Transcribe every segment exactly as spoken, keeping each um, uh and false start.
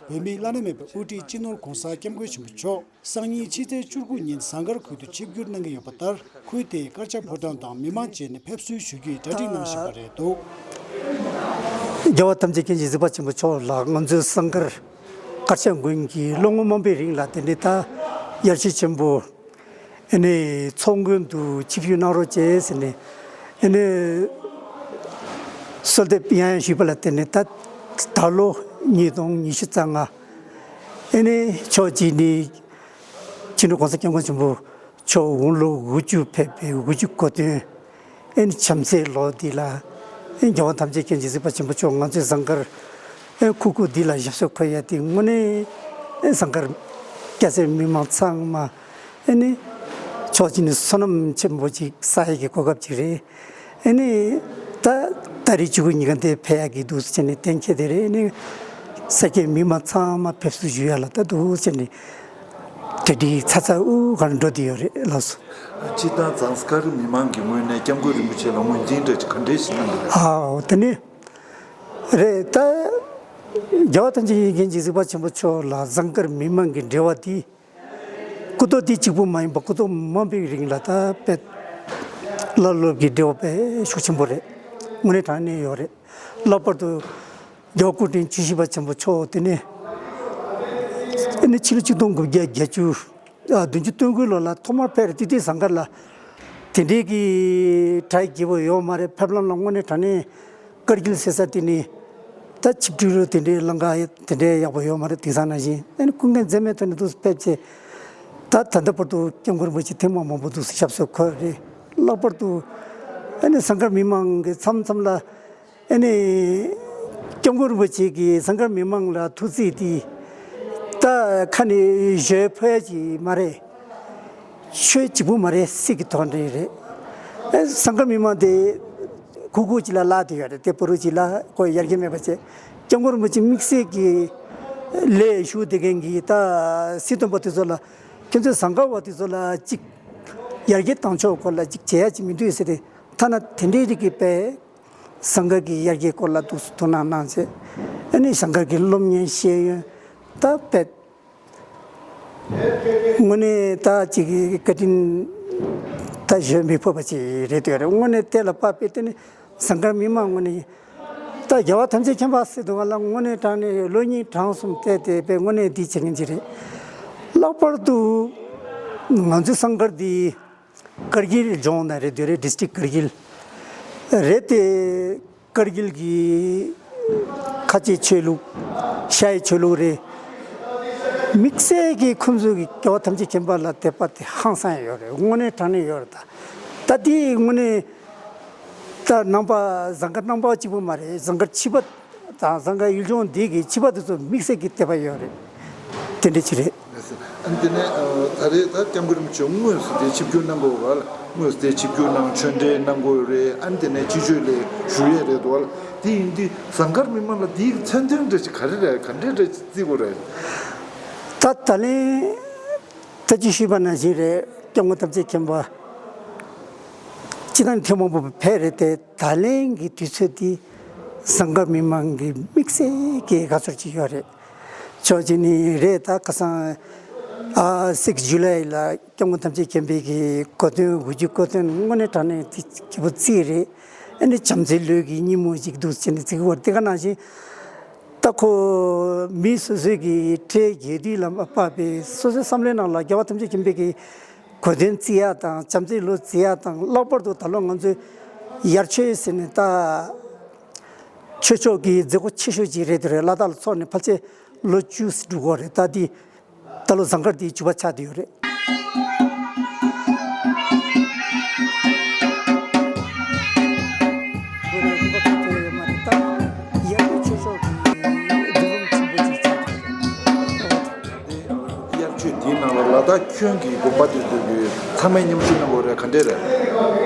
བོད་མིའི་བླ་ན་མེད་པའི་དབུ་ཁྲིད་སྤྱི་ནོར་༧གོང་ས་༧སྐྱབས་མགོན་ཆེན་པོ་མཆོག་སང་ཉིན་ཕྱི་ཚེས་བཅུ་དགུ་ཉིན་ཟངས་དཀར་ཁུལ་དུ་ཆིབས་བསྒྱུར་གནང་གི་ཡོད་པ་ལྟར། ཁུལ་དེའི་དཀར་ཆག་ཕོ་བྲང་དང་མི་མང་བཅས་ནས་ཕེབས་བསུ་ཞུ་རྒྱུའི་གྲ་སྒྲིག་གནང་བཞིན་པ་རེད་འདུག། རྒྱལ་བ་ཐམས་ཅད་མཁྱེན་ཅིང་གཟིགས་པ་ཆེན་པོ་མཆོག་ལ་ང་ཚོའི་ཟངས་དཀར་དཀར་ཆག་དགོན་གྱི་ལོ་ངོ་མང་པོའི་རིང་ལ་དེ་འདྲའི་ད་ཡར་ཞུ་ཆེན་པོ། ཨ་ནི་ཚོགས་མགོན་དུ་ཆིབས་བསྒྱུར་གནང་རོགས་བྱས་ཟེར་ནས། ཨ་ནི་གསོལ་འདེབས་ཡང་ཡང་ཞུས་པ་ལ་བརྟེན་ནས། ད་ད་ལོ་ཉིས་སྟོང་ཉི་ཤུ་རྩ་ལྔ། ཨ་ནི་ཕྱོགས་གཅིག་ནས་སྤྱི་ནོར་༧གོང་ས་༧སྐྱབས་མགོན་ཆེན་པོ་མཆོག་དགུང་ལོ་དགུ་བཅུ་ཕེབས་པའི་དགུ་བཅུ་གོ་སྟོན། ཨ་ནི་བྱམས་བརྩེའི་ལོ་འདི་ལ། ཨ་ནི་རྒྱལ་བ་ཐམས་ཅད་མཁྱེན་ཅིང་གཟིགས་པ་ཆེན་པོ་མཆོག་ང་ཚོའི་ཟངས་དཀར་ཨ་ཁུག་ཁུག་འདི་ལ་ཞབས་སོར་འཁོད་ཡ་དེ་དངོས་གནས་ཨ་ཟངས་དཀར་སྐྱ་སེར་མི་མང་ཚང་མ། ཨ་ནི་ཕྱོགས་གཅིག་ནས་བསོད་ནམས་ཆེན་པོ་ཅིག་བསགས་ཡ་གི་གོ་སྐབས་ཅིག་རེད། ཨ་ནི་ད་ཏ་རིག་བཅུ་དགུ་ཉིན་ག་འདིར་ཕེབས་ཡ་གི་འདུག་ཟེར་ནས་གཏན་འཁེལ་དེ་རེད། ཨ་ནི་ས་སྐྱའི་མི་མང་ཚང་མ་ཕེབས་བསུ་ཞུ་ཡ་ལ་ད་འདུག་ཟེར་ནས་གྲ་སྒྲིག་ཚ་ཚ་འུར་འུར་གང་འགྲོ་བསྡད་ཡོད་རེད་ལགས་སོ། སྤྱིར་བཏང་ཟངས་དཀར་མི་མང་གི་ངོས་ནས་སྐྱབས་མགོན་རིན་པོ་ཆེ་ལ་ངོས་འཛིན་འདྲ་ཅིག་ག་འདྲས་ཤིག་གནང་གི་རེད། ཨའོ་དེ་ནི་རེད། ད་རྒྱལ་བ་ཐམས་ཅད་མཁྱེན་ཅིང་གཟིགས་པ་ཆེན་པོ་མཆོག་ལ་ཟངས་དཀར་མི་མང་གི་འབྲེལ་བ་དེ། སྐུ་ཐོག་འདི་གཅིག་པུ་མ་ཡིན་པར་སྐུ་ཐོག་མང་པོའི་རིང་ལ་ད་དཔེ་བླ་སློབ་ཀྱི་འབྲེལ་བ་དཔེ་ཤུགས་ཆེན་པོ་རེད། དངོས་གནས་དྲང་གནས་ཡོད་རེད། ལྷག་པར་དུ་རྒྱལ་བ་སྐུ་ཕྲེང་བཅུ་བཞི་པ་ཆེན་པོ་མཆོག་དེ་ནས་ཨ་ནི་ཕྱི་ལོ་ཆིག་སྟོང་དགུ་བརྒྱ་བརྒྱད་ཅུ་ཨ་བདུན་ཅུ་དོན་དགུ་ལོ་ལ་ཐོག་མར་ཕེབས་རེད། དེ་དུས་ཟངས་དཀར་ལ་དེ་འདྲའི་གི་གྲ་རྒྱས་པོ་ཡོད་མ་རེད། ཕེབས་ལམ་ལ་དངོས་གནས་དྲང་གནས། དཀར་འགྱིག་ཟེར་ས་དེ་ནི་ད་ཆིབས་སྒྲིག་རུ་དེ་འདྲའི་ལམ་ཁ་དེ་འདྲའི་ཡག་པོ་ཡོད་མ་རེད། དེང་སང་ནང་བཞིན་ཨ་ནི་ཀུན་མཁྱེན་མཛད་མེད་ཐོག་ནས་འདུག་ཕེབས་ཚེ། ད་ད་ལྟ་བར་དུ་སྐྱབས་མགོན་རིན་པོ་ཆེ་ཐེངས་མ་མང་པོ་འདུག་ཞབས་སོར་འཁོད་རེད། ལྷག་པར་དུ་ཨ་ནི་ཟངས་དཀར་མི་མང་གི་མཚམས་མཚམས་ལ་ཨ་ནི་སྐྱབས་མགོན་རིན་པོ་ཆེ་གིས་ཟངས་དཀར་མི་མང་ལ་ཐུགས་རྗེ་དེ་ད་ཁ་ནས་བརྗོད་ཕོད་ཡ་ཅིག་མ་རེད། ཆོས་གཅིག་པུ་མ་རེད། སྲིད་ཀྱི་དོན་རེད། རེད། ཨེ་ཟངས་དཀར་མི་མང་དེ་ཁུག་ཁུག་ཅིག་ལ་བརླག་བསྡད་ཡོད་རེད། དེ་བུ་རུ་ཅིག་ལ་ཁོ་ཡར་རྒྱས་མེད་པ་བྱས། སྐྱབས་མགོན་རིན་པོ་ཆེ་དམིགས་བསལ་གྱི་ལས་ཞུ་བསྡད་མཁན་གྱི་ད་སྲིད་དོན་པ་དེ་ཚོ་ལ། ཁྱོད་ཚོས་ཟངས་དཀར་བ་དེ་ཚོ་ལ་ཅིག་ཡར་རྒྱས་བཏང་ཕྱོགས་སྐོར་ལ་ཅིག་བྱེད་ཡ་ཅིག་མི་འདུག་ཟེར་ཏེ། ཐ་ན་དེ་འདྲའི་རིགས་ཀྱི་དཔེ་ཟངས་དཀར་གྱི་ཡར་རྒྱས་སྐོར་ལ་ཐུགས་སུ་ཐུགས་སྣང་གནང་བྱས། ཨ་ནི་ཟངས་དཀར་གྱི་སློབ་གཉེར་ཤེས་ཡོན་ད་དཔེ། དངོས་གནས་ད་ཅིག་བཀའ་དྲིན་ད་བརྗོད་མི་ཕོད་པ་ཅིག་རེད་འདོད་རེད། དངོས་གནས་དེ་ལ་དཔག་པའི་དེ་ནི་ཟངས་དཀར་མི་མང་ངོས་ནས་ད་རྒྱལ་བ་ཐམས་ཅད་མཁྱེན་པ་ཟེར་དུས་ང་ལ་དངོས་གནས་དྲང་གནས་ལོ་གཉིས་གྲངས་གསུམ་བལྟས་ཏེ་དཔེ་དངོས་གནས་འདི་བྱེད་མཁན་ཅིག་རེད། ལྷག་པར་དུ་ང་ཚོའི་ཟངས་དཀར་འདི་དཀར་འགྱིག་ལྗོངས་ནས་རེད་འདོད་རེད། ཌིས་ཊྲིཀ་དཀར་འགྱིག་རེད་དེ། དཀར་འགྱིག་གི་ཁ་ཆེའི་ཆོས་ལུགས་ཤའི་ཆོས་ལུགས་རེད། དམིགས་བསལ་གྱི་ཁོང་ཚོ་གི་རྒྱལ་བ་ཐམས་ཅད་མཁྱེན་པ་ལ་དད་པ་དེ་ཧང་སང་ཡོད་རེད། དངོས་གནས་དྲང་གནས་ཡོད་རེད། ད་ད་དེ་དངོས་གནས་ད་ནང་པ་ཟངས་དཀར་ནང་པ་གཅིག་པུ་མ་རེད། ཟངས་དཀར་ཕྱི་པ་དང་ཟངས་དཀར་ཡུལ་ལྗོངས་འདི་གི་ཕྱི་པ་དེ་ཚོ་དམིགས་བསལ་གྱི་དད་པ་ཡོད་རེད། དེ་འདྲ་ཅིག་རེད། ཨ་ནི་དེ་ནས་ཨ་ད་རེས་ད་སྐྱབས་མགོན་རིན་པོ་ཆེ་དངོས་སུ་དེ་ཆིབས་བསྒྱུར་གནང་དགོས་པ་ལ། དངོས་སུ་དེ་ཆིབས་བསྒྱུར་གནང་ཆོས་འབྲེལ་གནང་དགོས་རེད། ཨ་ནི་དེ་ནས་སྤྱི་སྤྱོད་ལས་ཞུ་ཡས་རེད་འདུག་བ་ལ། དེ་ཡིན་དུས་ཟངས་དཀར་མི་མང་ལ་དེའི་མཚོན་དོན་འདྲ་ཞིག་ག་རེ་རེད། ག་འདྲས་འདྲ་ཞིག་བརྩི་དགོས་རེད། ད་ད་ལན་ད་ཅི་ཞུས་པ་ནང་བཞིན་རེད། སྐྱབས་མགོན་ཐམས་ཅད་མཁྱེན་པ་སྤྱི་བཏང་ཐེངས་མང་པོ་ཕེབས་རེད་དེ། ད་ལན་གྱི་དུས་ཚོད་འདི་ཟངས་དཀར་མི་མང་གི་དམིགས་བསལ་གྱི་དགའ་ཚོར་ཅིག་ཡོད་རེད། ཕྱོགས་གཅིག་ནས་རེད། ད་ཁ་སང་ཨ་six July ལ་སྐྱབས་མགོན་ཐམས་ཅད་མཁྱེན་པའི་གི་གོ་སྟོན་དགུ་བཅུ་གོ་སྟོན་དངོས་གནས་དྲང་གནས་དེ་སྐྱིད་པོ་བརྩིས་རེད། ཨ་ནི་བྱམས་བརྩེའི་ལོ་གི་སྙིང་པོ་ཞིག་འདུག་ཟེར་ནས་བརྩི་གི་ཡོད་རེད། དེ་ག་ནང་བཞིན་ད་ཁོ་མི་སོ་སོའི་གི་འཕྲལ་རྒྱས་བསྡུས་ལ་མ་དཔག་པའི་སོ་སོའི་བསམ་བློའི་ནང་ལ་རྒྱལ་བ་ཐམས་ཅད་མཁྱེན་པའི་གི་གོ་སྟོན་བརྩི་ཡ་དང་བྱམས་བརྩེའི་ལོ་བརྩི་ཡ་དང་། ལྷག་པར་དུ་ད་ལོ་ང་ཚོས་ཡར་ཆོས་ཟེར་ནས་ད། ཆོས་ཕྱོགས་ཀྱི་མཛད་སྒོ་ཆེ་ཤོས་ཅིག་རེད་དེ་རེད། ལ་དྭགས་ལ་ཚོགས་ནས་ཕལ་ཆེར་ལོ་བཅུ་ཙམ་འགྲོ་གི་རེད། ད་འདི་ད་ལོ་ཟངས་དཀར་འདི་བཅུ་པ་ཆགས་བསྡད་ཡོད་རེད། ཁོ་རང་ཁོ་པ་ཐུག་ཐུག་ཡོད་མ་རེད། ད་ཡར་ཆོས་ཕྱོགས་ཀྱི་འདུ་ཁང་ཆེན་པོ་ཅིག་ཆགས་བསྡད་ཡོད་རེད། དབྱར་ཆོས་འདིའི་ནང་ལ་ལ་དྭགས་ཁྱོན་གྱི་དགོན་པ་དེ་ཚོ་གི་ཚང་མས་མཉམ་ཞུགས་གནང་དགོས་རེད། ག་འདྲས་རེད།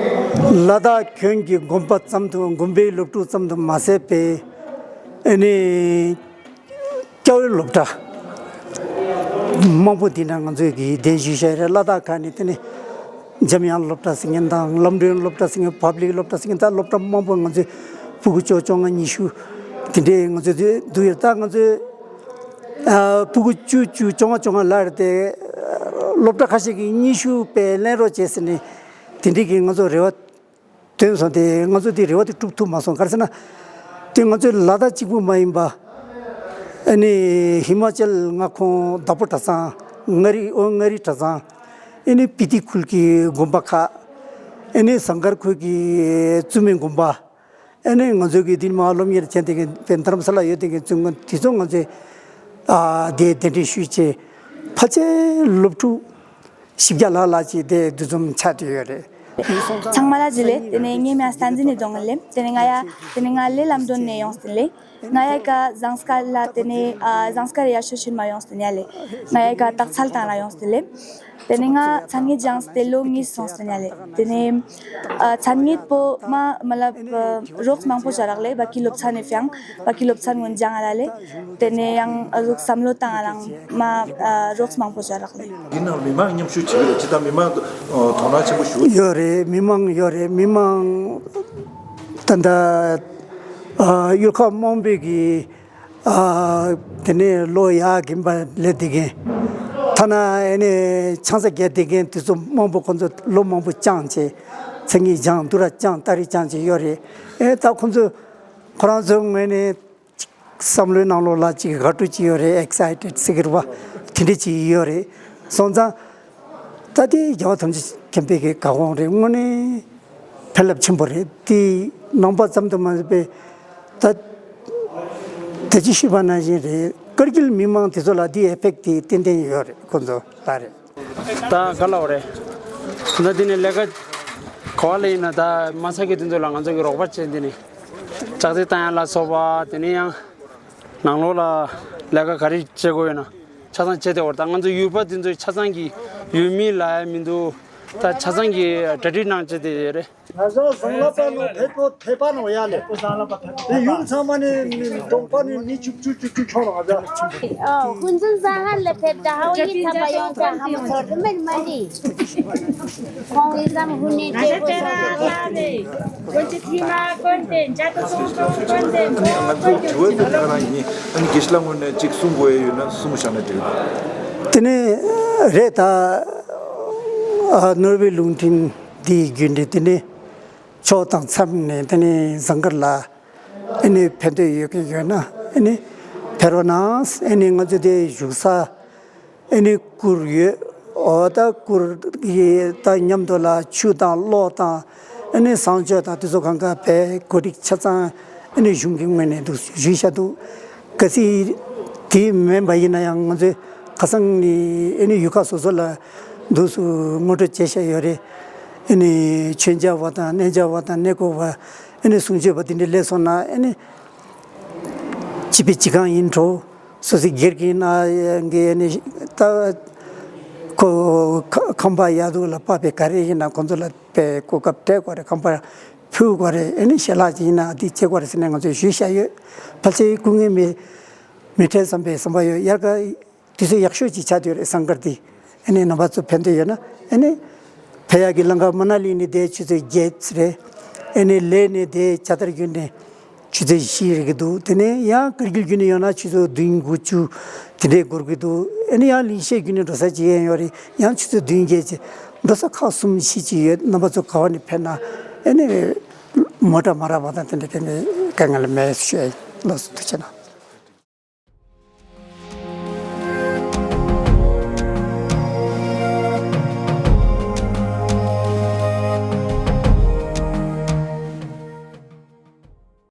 ལ་དྭགས་ཁྱོན་གྱི་དགོན་པ་ཙམ་དུ། དགོན་པའི་སློབ་ཕྲུག་ཙམ་དུ་མ་ཟད་པའི་ཨ་ནི་སྐྱ་བོའི་སློབ་གྲྭ་མང་པོ་འདི་ན་ང་ཚོས་ཀྱི་གདན་ཞུས་བཞག་རེད། ལ་དྭགས་ཁག་ནས། དེ་ནས་འཇམ་དབྱངས་སློབ་གྲྭ་ཟེར་མཁན་དང་། ལམ་སྒྲོན་སློབ་གྲྭ་ཟེར་མཁན། པབ་ལིག་སློབ་གྲྭ་ཟེར་མཁན། ད་སློབ་གྲྭ་མང་པོ་ང་ཚོས་ཕྲུ་གུ་བཅོ་བཅོ་ལྔ་ཉི་ཤུ་དེ་འདྲས་ང་ཚོས་འདུག་ཡོད། ད་ང་ཚོས། ཨ་ཕྲུ་གུ་བཅུ་བཅུ་བཅོ་ལྔ་བཅོ་ལྔ་ལ་རེད་དེ། སློབ་གྲྭ་ཁ་ཤས་ཀྱིས་སྙན་ཞུ་དཔེ་ལེན་རོགས་བྱས་ཟེར་ནས་དེ་འདྲའི་གི་ང་ཚོ་རེ་བ་བཏོན་སོང་སྟེ། ང་ཚོ་དེ་རེ་བ་དེ་འགྲུབ་ཐུབ་མ་སོང་། ག་རེ་ཟེར་ན། དེ་ང་ཚོའི་ལ་དྭགས་གཅིག་པུ་མ་ཡིན་པ། ཨ་ནི་ཧི་མ་ཅལ་མངའ་ཁོངས་དྭགས་པོ་གྲྭ་ཚང་། མངའ་རིས་ཨོ་མངའ་རིས་གྲྭ་ཚང་། ཨ་ནི་སྤི་ཏི་ཁུལ་གྱི་དགོན་པ་ཁག། ཨ་ནི་ཟངས་དཀར་ཁུལ་གྱི་བཙུན་མའི་དགོན་པ། ཨ་ནི་ང་ཚོ་གི་འདི་མ་སློབ་གཉེར་བྱས་བསྡད་མཁན་དཔེ་རྡ་རམ་ས་ལ་ཡོད་བསྡད་མཁན་བཙུན་དགོན་དེ་ཚོ་ང་ཚོས་ཨ་དེ་གདན་འདྲེན་ཞུས་བྱས། ཕལ་ཆེར་སློབ་ཕྲུག་བཞི་བརྒྱ་ལྷག་ལྷག་ཅིག་དེ་འདུ་འཛོམས་ཆགས་བསྡད་ཡོད་རེད། ཚང་མ་ལ་བདེ་ལེགས། དེ་ནས་ངའི་མིང་བསྟན་འཛིན་ནས་གདོང་ལེན། དེ་ནས་ང་ཡ་དེ་ནས་ང་ལས་ལམ་སྒྲོན་ནས་ཡོང་སྟེ་ལས། ང་ཡ་ཀ་ཟངས་དཀར་ལ་དེ་ནས་ཨ་ཟངས་དཀར་ཡ་ཤོ་ཤུན་མ་ཡོང་སྟེ་ཡ་ལས། ང་ཡ་ཀ་སྟག་ཚལ་དང་ལ་ཡོང་སྟེ་ལས། དེ་ནས་ང་མཚན་ཉིད་སྦྱངས་ཏེ་ལོ་གཉིས་སོང་སྟེ་ཡ་ལས། དེ་ནས་ཨ་མཚན་ཉིད་པོ་མ་མ་ལ་རོགས་མང་པོ་བྱ་རག་ལས། བ་ཀི་སློབ་ཚན་ནས་ཕྱིན་བ་ཀི་སློབ་ཚན་ངོ་སྦྱང་ཨ་ལ་ལས། དེ་ནས་ཡང་ཨ་ཟུག་བསམ་བློ་བཏང་ཨ་ལང་མ་ཨ་རོགས་མང་པོ་བྱ་རག་ལས། ཡིན་ནའང་མི་མང་མཉམ་ཞུགས་བྱེད་ཀྱི་རེད། ཇི་ལྟར་མི་མང་དོ་སྣང་ཆེན་པོ་ཞུ། ཡོད་རེད། མི་མང་ཡོད་རེད། མི་མང་ད་ལྟ་ཨ་ཡུལ་ཁག་མང་པོའི་གི་ཨ་དེ་ནས་ལོ་ཡར་རྒན་པ་ལས་བསྡད་མཁན། ཐ་ན་ཨ་ནི་ཆང་ས་བརྒྱབ་བསྡད་མཁན་དེ་ཚོ་མང་པོ་ཁོང་ཚོ་ལོ་མང་པོ་སྦྱངས་བྱས། མཚན་ཉིད་སྦྱངས། སྡུག་ར་སྦྱངས། ཏ་རིག་སྦྱངས་བྱས་ཡོད་རེད། ཨེ་ད་ཁོང་ཚོ་ཁོ་རང་ཚོའི་ངོས་ནས་བསམ་བློའི་ནང་ལོགས་ལ་ཅིག་དགའ་སྤྲོ་ཅིག་ཡོད་རེད། ཨེག་སའི་ཊེཌ་ཟེར་གྱི་རེད་པ། དེ་འདྲ་ཅིག་ཡོད་རེད། སོང་ཙང་ད་དེ་རྒྱལ་བ་ཐམས་ཅད་མཁྱེན་པའི་གི་བཀའ་དགོངས་རེད། དངོས་གནས་ཕན་རླབས་ཆེན་པོ་རེད། དེ་ནང་པ་ཙམ་དུ་མ་ཟད་པའི་ད་ད་ཅི་ཞུས་པ་ནང་བཞིན་རེད། ཀར་གིལ་མི་མང་དེ་ཚོ་ལ་དེའི་ཨི་ཕེག་ཊི་དེ་ཏན་ཏན་ཡོད་རེད། ཁོང་ཚོ་ལ་རེད། ད་ག་ལ་བ་རེད། ད་དེ་ནས་ལས་ཀ་ག་བ་ལ་ཡིན་ན་ད་མ་ཚད་ཀྱི་དེ་ཚོ་ལ་ང་ཚོ་གི་རོགས་པ་བྱས། དེ་ནས་ལྕགས་རྩི་བཏང་ཡ་ལ་སོགས་པ། དེ་ནས་ཡང་ནང་ལོགས་ལ་ལས་ཀ་ག་རེ་བྱེད་དགོས་ཡོད་ན་ཆ་ཚང་བྱས་ཏེ། འོ་ད་ང་ཚོ་ཡུལ་པ་དེ་ཚོ་ཆ་ཚང་གི་ཡུལ་མི་ལ་ཡ་མི་འདུག་ད་ཆ་ཚང་གི་གྲ་སྒྲིག་གནང་བྱས་ཏེ་ཡོད་རེད། ང་ཚོ་ཟང་ལ་པ་ནོ་ཕེ་པོ་ཕེ་པ་ནོ་ཡ་ལེ། དེ་ཡུལ་ཚང་མ་ནི་མི་གྲོང་པ་ནི་མི་བཅུ་བཅུ་བཅུ་བཅུ་ཁྱོང་རོགས་ང་ཚོ། ཨོ་ཧུན་ཙུན་ས་ཧར་ལ་ཕེབས་ད་ཧའོ་ཡི་ཐ་པ་ཡོང་ད་ཧ་མ་ཚོ་རུ་མེར་མ་འདི། ཁོང་ཡི་ཙམ་ཧུན་ནེ་ཅེ་གོ་ས་ཏེ། ཀོན་ཅི་ཐི་མ་ཀོན་ཏེ་འཇའ་ཏོ་སོང་སོང་ཀོན་ཏེ་ཨ་ནི་ང་ཚོ་དྲི་བ་དེ་ཁ་རང་ཡིན། ཨ་ནི་དགེ་བཤེས་ལགས་ངོས་ནས་ཅིག་གསུང་དགོས་ཡ་ཡོད་ན་གསུང་བཞག་ན་འགྲིག་གི་འདུག་དེ་ནས་རེད་ད། ཨ་ནོར་བུའི་ལུང་འདྲེན་འདིའི་བརྒྱུད་འདི་དེ་ནས་ཕྱོགས་དང་མཚམས་ནས་དེ་ནས་ཟངས་དཀར་ལ་ཨ་ནི་ཕན་ཐོགས་ཡོད་མཁན་ཡོད་ན་ཨ་ནི་ཕེབས་རོགས་གནང་། ཨ་ནི་ང་ཚོ་དེ་བཞུགས་ས་ཨ་ནི་གུར་ཡོད། འོ་ད་གུར་གྱི་ད་མཉམ་དུ་ལ་ཆུ་དང་གློག་དང་ཨ་ནི་གསང་སྤྱོད་དང་དེ་ཚོ་གང་ག་བས་གོ་སྒྲིག་ཆ་ཚང་ཨ་ནི་གཞུང་གི་ངོས་ནས་འདུག་ཞུས་བཞག་འདུག་གལ་སྲིད་དེ་མིན་པ་ཡིན་ན་ཡང་ང་ཚོས་ཁ་སང་ནས་ཨ་ནི་ཡུལ་ཁག་སོ་སོ་ལ་འདུག་སུ་ངོ་སྤྲོད་བྱས་བཞག་ཡོད་རེད། ཨ་ནི་མཆོད་མཇལ་བ་དང་གནས་མཇལ་བ་དང་གནས་སྐོར་བ། ཨ་ནི་གསུང་ཆོས་པ་དེ་འདྲ་སླེབས་སོང་ན་ཨ་ནི་སྤྱི་པའི་སྤྱི་ཁང་ཡིན་འགྲོ། སོ་སོའི་སྒེར་གྱི་ན་གི་ཨ་ནི་ད་ཁོ་ཁ་ཁང་པ་ཡག་སྡུག་ལ་དཔག་པའི་ག་རེ་ཡིན་ན་ཁོང་ཚོ་ལ་དཔེ་གོ་སྐབས་སྤྲད་དགོས་རེད། ཁང་པ་ཕུལ་དགོས་རེད། ཨ་ནི་ཞལ་ལག་ཅིག་ཡིན་ན་དེ་བྱེད་དགོས་རེད་ཟེར་ནས་ང་ཚོས་ཞུས་བཞག་ཡོད། ཕལ་ཆེར་སྐུ་ངལ་མི་མི་འཕྲད་བསམ་པའི་བསམ་པ་ཡོད། དབྱར་ཁ་དུས་ཚོད་ཡག་ཤོས་ཅིག་ཆགས་བསྡད་ཡོད་རེད། ཟངས་དཀར་དེ་ཨ་ནི་རྣམ་པ་ཚོ་ཕན་ཐོགས་ཡོད་ན་ཨ་ནི་ཕེབས་ཡག་གི་ལམ་ཁ་མ་ན་ལི་ནས་དེ་ཆུ་ཚོད་བརྒྱད་རེད། ཨ་ནི་ལེ་ནས་དེ་ཇཱ་ཏར་བརྒྱུད་ནས་ཆུ་ཚོད་བཞི་རེད་ཀྱི་འདུག་དེ་ནས་ཡང་ཀར་གིལ་བརྒྱུད་ནས་ཡོང་ན་ཆུ་ཚོད་བདུན་དགུ་བཅུ་དེ་འདྲའི་འགོར་གྱི་འདུག་ཨ་ནི་ཡང་ལིང་ཤེད་བརྒྱུད་ནས་འགྲོ་ས་ཅིག་ཡང་ཡོད་རེད། ཡང་ཆུ་ཚོད་བདུན་བརྒྱད་ཅིག་འགྲོ་ས་ཁག་གསུམ་བཞི་ཅིག་ཡོད། རྣམ་པ་ཚོ་ག་བ་ནས་ཕེབས་ན་ཨ་ནི་མོ་ཊ་མ་རག་པ་དང་དེ་འདྲའི་དཀའ་ངལ་དཀའ་ངལ་མེད་ཞུ་ཡ་ཡིན། ལགས་སོ། ཐུགས་རྗེ་གནང་།